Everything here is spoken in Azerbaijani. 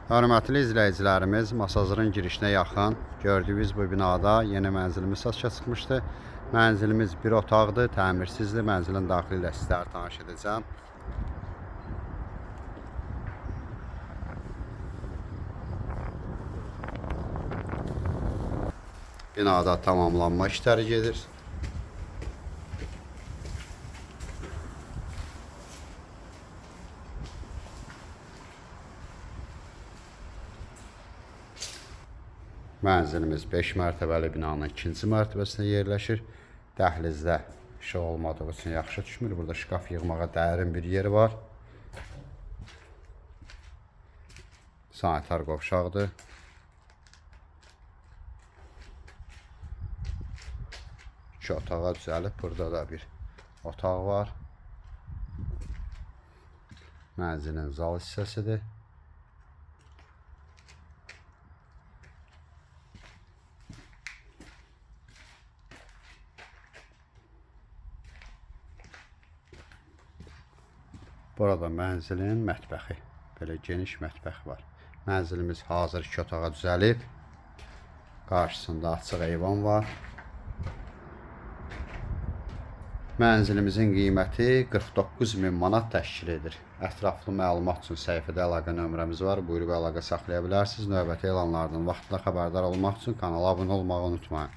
Hörmətli izləyicilərimiz, Masazırın girişinə yaxın gördüyünüz bu binada yeni mənzilimiz satışa çıxmışdı. Mənzilimiz bir otaqdır, təmirsizdir. Mənzilin daxili ilə sizləri tanış edəcəm. Binada tamamlanma işləri gedir. Mənzilimiz 5 mərtəbəli binanın ikinci mərtəbəsində yerləşir. Dəhlizdə işıq olmadığı üçün yaxşı düşmür. Burada şkaf yığmağa dərin bir yeri var. Sanitar qovşaqdır. İki otağa düzəlib. Burada da bir otaq var. Mənzilin zal hissəsidir. Burada mənzilin mətbəxi. Belə geniş mətbəx var. Mənzilimiz hazır iki otağa düzəlib. Qarşısında açıq eyvan var. Mənzilimizin qiyməti 49 min manat təşkil edir. Ətraflı məlumat üçün səhifədə əlaqə nömrəmiz var. Buyurub əlaqə saxlaya bilərsiniz. Növbəti elanlardan vaxtında xəbərdar olmaq üçün kanala abunə olmağı unutmayın.